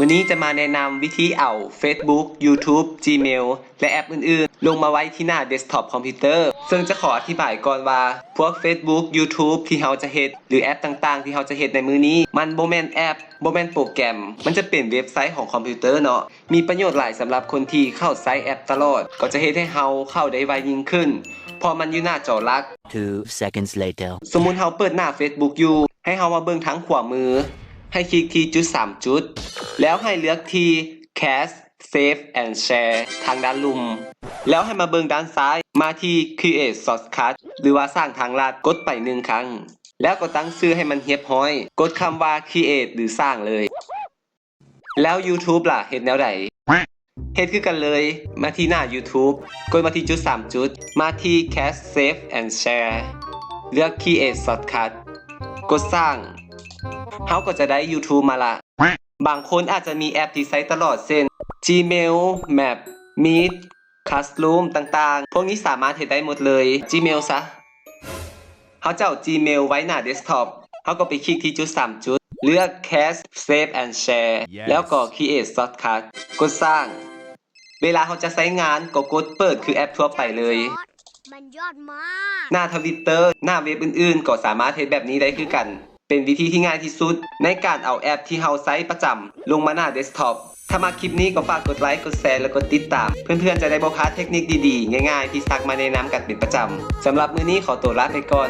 ມື້ນີ້ຈະມາແນະນຳວິທີເອົາ Facebook YouTube Gmail ແລະແອັບອື່ນໆ ລົງມາໄວ້ທີ່ໜ້າເດັສທັອບຄອມພິວເຕີ ເຊິ່ງຈະຂໍອະທິບາຍກ່ອນວ່າ ພວກ Facebook YouTube ທີ່ເຮົາຈະເຮັດ ຫຼືແອັບຕ່າງໆທີ່ເຮົາຈະເຮັດໃນມື້ນີ້ ມັນບໍ່ແມ່ນແອັບ ບໍ່ແມ່ນໂປຣແກຣມ ມັນຈະເປັນເວັບໄຊຂອງຄອມພິວເຕີເນາະ. ມີປະໂຫຍດຫຼາຍສຳລັບຄົນທີ່ເຂົ້າໃຊ້ແອັບຕະຫຼອດ ກໍຈະເຮັດໃຫ້ເຮົາເຂົ້າໄດ້ໄວຍິ່ງຂຶ້ນ ເພາະມັນຢູ່ໜ້າຈໍຫຼັກ. Two seconds later. ສົມມຸດເຮົາເປີດໜ້າ Facebook ຢູ່ ໃຫ້ເຮົາມາເບິ່ງທາງຂວາມື ໃຫ້ຄລິກທີ່ຈຸດສາມຈຸດ ແລ້ວໃຫ້ເລືອກທີ່ Cache Save and Share ທາງດ້ານລຸ່ມ ແລ້ວໃຫ້ມາເບິ່ງດ້ານຊ້າຍ ມາທີ່ Create Shortcut ຫຼືວ່າສ້າງທາງລັດ ກົດໄປໜຶ່ງຄັ້ງ ແລ້ວກໍຕັ້ງຊື່ໃຫ້ມັນຮຽບຮ້ອຍ ກົດຄຳວ່າ Create ຫຼືສ້າງເລີຍ. ແລ້ວ YouTube ລະ ເຮັດແນວໃດ? ເຮັດຄືກັນເລີຍ ມາທີ່ໜ້າ YouTube ກົດມາທີ່ຈຸດສາມຈຸດ ມາທີ່ Cache Save and Share ເລືອກ Create Shortcut ກົດສ້າງ ເຮົາກໍຈະໄດ້ YouTube ມາລະ. ບາງຄົນອາດຈະມີແອັບທີ່ໃຊ້ຕະຫຼອດ ເຊັ່ນ Gmail, Map, Meet, Classroom ຕ່າງໆ ພວກນີ້ສາມາດເຮັດໄດ້ໝົດເລີຍ. Gmail ຊະ ເຮົາຈະເອົາ Gmail ໄວ້ໜ້າເດັສທັອບ ເຮົາກໍໄປຄລິກທີ່ຈຸດສາມຈຸດ ເລືອກ Cache Save and Share ແລ້ວກໍ Create Shortcut ກົດສ້າງ. ເວລາເຮົາຈະໃຊ້ງານກໍກົດເປີດຄືແອັບທົ່ວໄປເລີຍ. ມັນຍອດມາກ. ໜ້າ Twitter ໜ້າເວັບອື່ນໆ ກໍສາມາດເຮັດແບບນີ້ໄດ້ຄືກັນ. ເປັນວິທີທີ່ງ່າຍທີ່ສຸດໃນການເອົາແອັບທີ່ເຮົາໃຊ້ປະຈຳລົງມາໜ້າເດັສທັອບ. ຖ້າມັກຄລິບນີ້ກໍຝາກກົດໄລ, ກົດແຊ ແລະ ກົດຕິດຕາມ ເພື່ອນໆຈະໄດ້ບໍ່ພາດເທັກນິກດີໆ ງ່າຍໆ ທີ່ຊັກມາແນະນຳກັນເປັນປະຈຳ. ສຳລັບມື້ນີ້ຂໍໂຕລາໄປກ່ອນ.